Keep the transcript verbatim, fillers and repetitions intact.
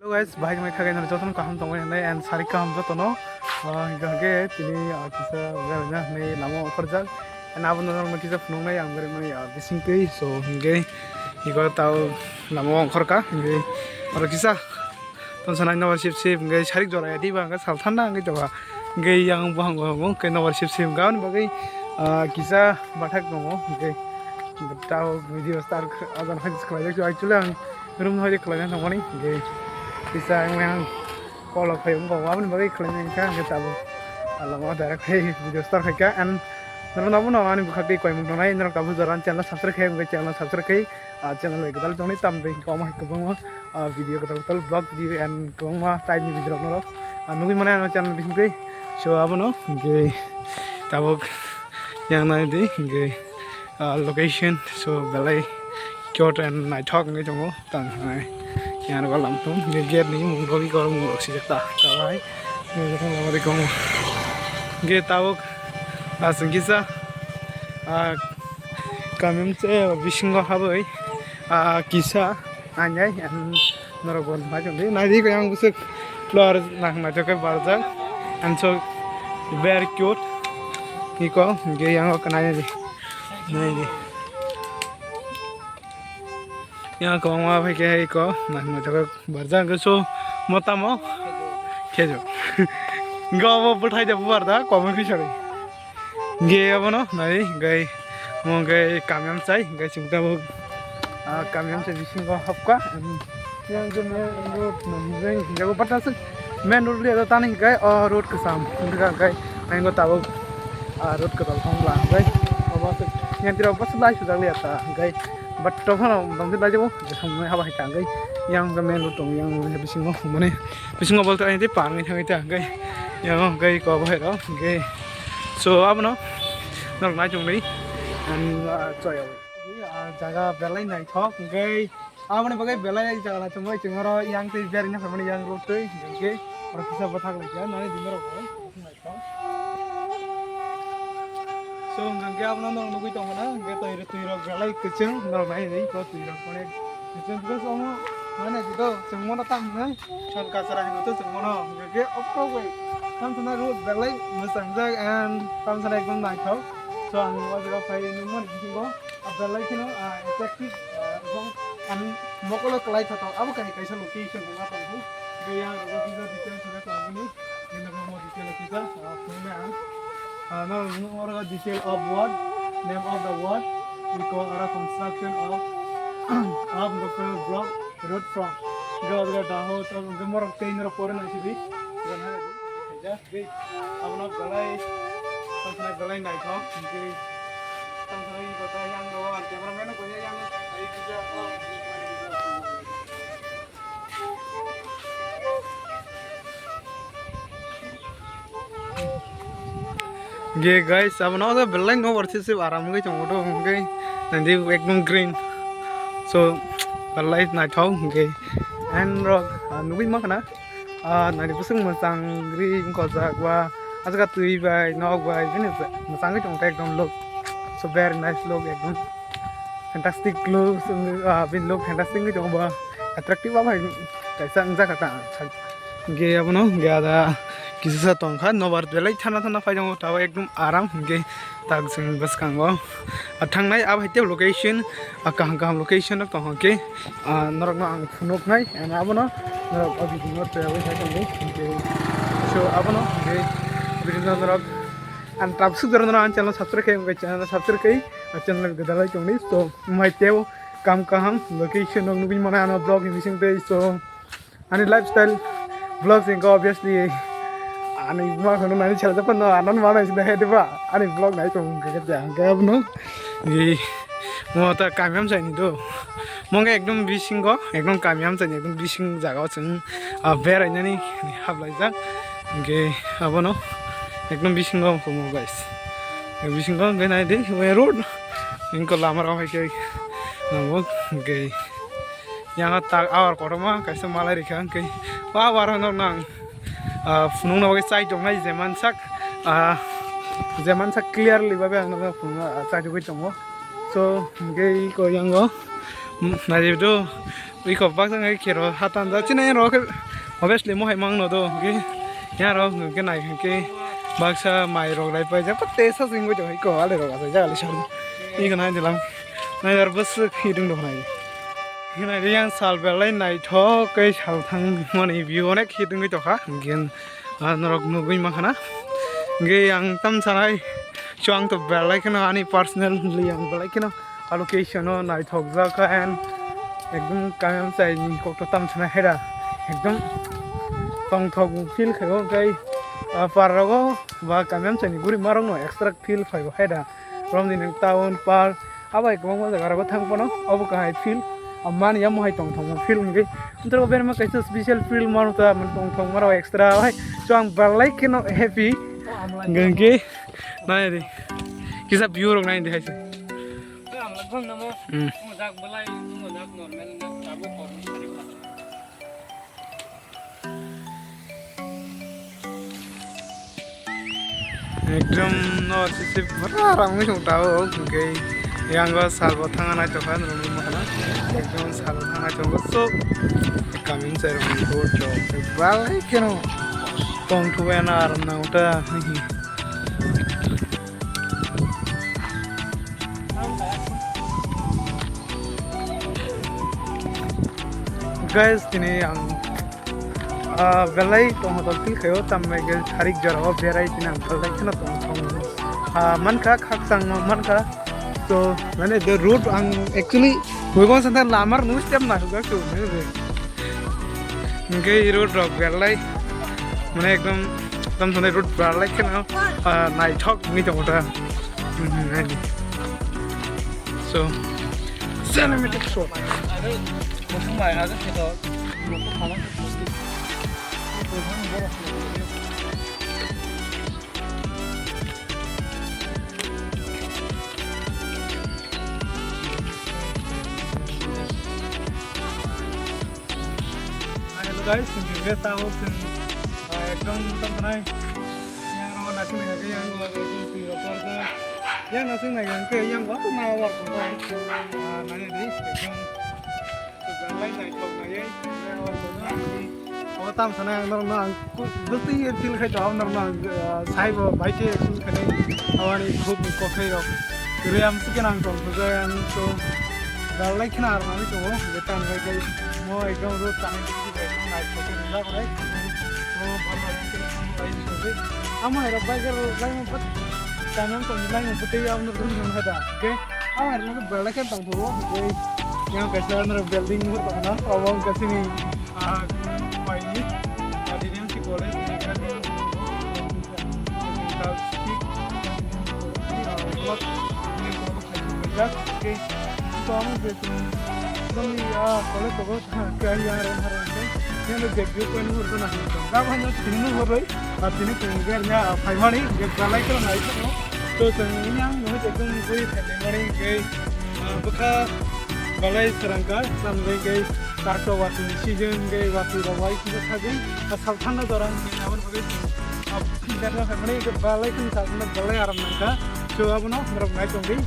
Guys, bahai wngwi thangwi nang jotono kaham tongwi hwnwi and sarik kaham jotono. Ah, hwnkhe tini, ah, kisa berajak hwnwi lama ongkhorjak. And abo norokno kisa phunuknai ang beremani, ah, bisingtwi. So, hwnkhe iko tao lama ongkhorkha. Hwnkhe oro kisa tongsanai nobar sip sip hwnkhe sarik jora ya diba hwnkhe sal thanda wngwi tongkha. Hwnkhe yang buhango hwnkhe nobar sip sip hwnkhe aboni bagwi, ah, kisa bathak tongo. Hwnkhe tao video start kh-, ajan hai khlaijak. Actually ang room hoi khlaina thangmani, hwnkhe kisa ang yang call phai wngkha, aboni bagwi khlaina wngkha, hwnkhe tabuk alamo direct khai video start khaikha. And norok abono ani bwkhak tei koimung tongnai, norok tabuk jora channel subscribe khai, hwnkhe channel subscribe khai, ah, channel bai gwdal tongnai, tamni koma hai kwbangma, ah, video kwtal kwtal vlog video and kwbangma type ni video rok norok, ah, nugwi mano ano channel bisingtwi. So abono hwnkhe tabuk yang nai di hwnkhe, ah, location, so belai cute and naithok wngwi tongo. Tang hai yang rok lam thung, hwnkhe gate ni mung rok iko mung rok sijak ta, ta hai. Hwnkhe tabuk aswng kisa, ah, kamiyung se bisingo habwi, ah, kisa. Nangnai, ang norok bo nai tongdi. Nai di, yang bwswk flower nang naithok khe barjak. And so very cute. Iko, hwnkhe yang o nai di. Nai di. Yang kwbangma phai khe iko nang naithok khe barjak. Hwnkhe so mo tamo? Khejo. Hwnkhe obo bwthai de bubar da, comment khe sari. Hwnkhe abono nai, hwnkhe omo hwnkhe kami amchai, hwnkhe chwng tabuk, ah, kami amchai bisingo hapkha. Yang hwnkhe main road no hwnkhe hwnkhe bo bata se main road liya tani hwnkhe o road kwcham hwnkhe hwnkhe ang tabuk, ah, road kwtal thangla hwnkhe obo se yang tira bus lai sujak liya ta hwnkhe but tophano dongkhe dajabo jesam haba hai ta hwnkhe yang hwnkhe main road tongo yang hwnkhe bisingo mane. Bisingo bol tei par wngwi thangwi ta hwnkhe. Yang hwnkhe iko bo hai rok hwnkhe. So abono norok nai chwngwi ang, ah, choi abo. Ah, jaga belai naithok hwnkhe. Aboni bagwi belai jaga naithok wngwi chwng oro yang tei berwi nang phaimani yang rok twi hwnkhe. Oro kisa bwthak lai kha nani di norok bo. So, hwnkhe abono norok nugwi tongmana, hwnkhe twi, twi rok belai kwchwng, norok nai ri, twi rok onek kwchwng, because omo, mane, jito, chwng mono tamo hwnwi, chon kachara hino to chwng mono, hwnkhe ophro bai, tamo sana road belai mwchangjak and tamo sana ekdom naithok. So, ang o jaga phai nukmani bisingo. A belai kheno, ah, attractive, ah, ebong ang mokolo kwlai thothok. Abo kaisa kaisa location wngma tongo. Tei yang rogo kisa details wngkha tongo bini. Bini rogo detail kisa, ah, phunuknai ang. Ah, no, no, oro detail of word, name of the word, iko oro construction of, of the block road from. Iko oro daho, to, morok tei norok pore nai sidi. Iko nai. Abono belai, tongthoknai belai naithok, hwnkhe tongthoknai kotha yang rw ang camera man no kanya yang. Ge guys, abono belai no worth it aram wngwi tongo to, hwnkhe nandi ekdom green, so belai naithok hwnkhe and rok, ah, nugwi mankha na. Ah, nani bwswk mwchang ri wngkha o jaga ba, ah jaga twi bai, nok bai, bini mwchangwi tongkha ekdom look. So very nice look ekdom. Fantastic look, ah, bini look fantastic wngwi tongo ba. Attractive ba bai kaisa wngjakha ta. Hwnkhe abono hwnkhe ada kisa sa tongkha, nobar belai thana thana phai tongo, tabo ekdom aram hwnkhe tak chwng bwskango. Ah, thangnai abo hai tei location, ah, kaham kaham location rok tong hwnkhe, ah, norokno ang phunuknai, and abono norok o video no twiyawi hai tongdi. Hwnkhe, so, abono hwnkhe video no norok ang tabuk suk jora norok ang channel subscribe khai, hwnkhe channel subscribe khai, ah, channel gwdalai tongdi. So, mai teo kam kaham location rok nugwi mano ano vlog ni bising tei. So, ani lifestyle vlogs wngkha, obviously. Ani ma kheno nani chela japan no, anan ma nai sida he diba. Ani vlog nai tong khe khe ang khe abono. Ei, mo ta kami amchai ni do. Mo khe ekdom bisingo, ekdom kami amchai ni, ekdom bising jaga o chwng, ah, berai nani hablai jak. Hwnkhe abono ekdom bisingo mo guys. Bisingo hwnkhe nai di, we road. Wngkha lama rok hai khe. Namo hwnkhe. Yang tak awar kotorma kaisa malai rikha hwnkhe. Wa awar no nang, ah, phunukna bagwi chai tongnai je mansak, ah, je mansak clearly babe ang no phunukna, ah, chai tugwi tongo. So, hwnkhe iko yango, mm, nai do, Iko baksa ngai khero hatan da chini ro khe obviously mo hai mang no do, hwnkhe ya ro hwnkhe nai hwnkhe baksa mai rok lai pai ja, tesa sing go jo iko ale rok asai ja ali sar. Iko nai dilam. Nai dar bus hidung do nai. Nai yang sal belai naithok kai sal thang mani view onek hidung go jo kha. Gen norok nugui ma khana. Hwnkhe ang tam sanai, so ang to belai kheno ani personally ang belai kheno a location o naithokjak and ekdom kami amchai ni kokto tam sanai haida ekdom tongthok feel khaio, hwnkhe, ah, par rogo ba kami amchai ni guri ma rok no extra feel khaio haida. Romni nwng town park, abai kwbangma jaga rogo thang phano obo kahai feel, ah, mani amo hai tongthokma feel hwnkhe. Amtwrok berma kaisa special feel mano ta, mani tongthokma rok extra hai. So ang belai kheno happy. Hwnkhe nai di. Kisa view rok nai di hai se. Hmm. Ekdom no sisi pura rangwi song tao, hwnkhe yango salbo thangna naitokha nini mahana. Ekdom salbo thangna naitokha, so kami sai rong ko chok balai kheno tong thubai na aram na uta. Guys, tini ang, ah, belai tongthok feel khaio, tamni hwnkhe sarik jora o berai tini ang belai kheno tongthok, ah, mankha, khakchangma mankha. So mane the road ang actually hwibong santa lamar nu step na hwgak tu hwnkhe road rok belai mane ekdom, ekdom thani road belai kheno, ah, naithok wngwi tongo ta. Hmm, naidi. So, cinematic shot. Hello guys, chwng khe tamo chwng, ah, ekdom tamo nai. Yang rok naising nai khe yang rok naising twi rok torjak. Yang naising nai khe yang bo na war ko nai. Ah, nai di ekdom. Belai naithok nai. O tam sana yang norok no ang bwswk feel khai to norok no ang, ah, sai bo bai khe feel khai. Awani khub kothai rok. Kiri am sikhe nang tong thujak ang to. Belai khna ar mani to. Betan bai kai mo ekdom road tang. Amo hai rok biker rok lai mo pat. Kanang tong lai mo pat ya amo rung rung hada. Okay. Amo hai rok belai khe tong thung. Okay. Yang kaisa amo building mo tong na. Amo kasini, ah, pai ni. Ah, D D M C college. Okay. So amo je tong. Tong ya college to. Kaya rong harang khe, yang no dek dek koi nuhur na. Gabang no tini nuhur roi, ah, tini tong ger nya, ah, phaimani, ge balai khe nai khe no. To tong ini ang no je tong koi phaimani ge, ah, bwkha balai sarangka, samjai ge, tarto wati season ge, wati rok wai kisa thagin, ah, sal thanda dorang ge, aboni bagwi, ah, phaimani ge balai khe no, balai aram nangka. So abono norok nai tongdi.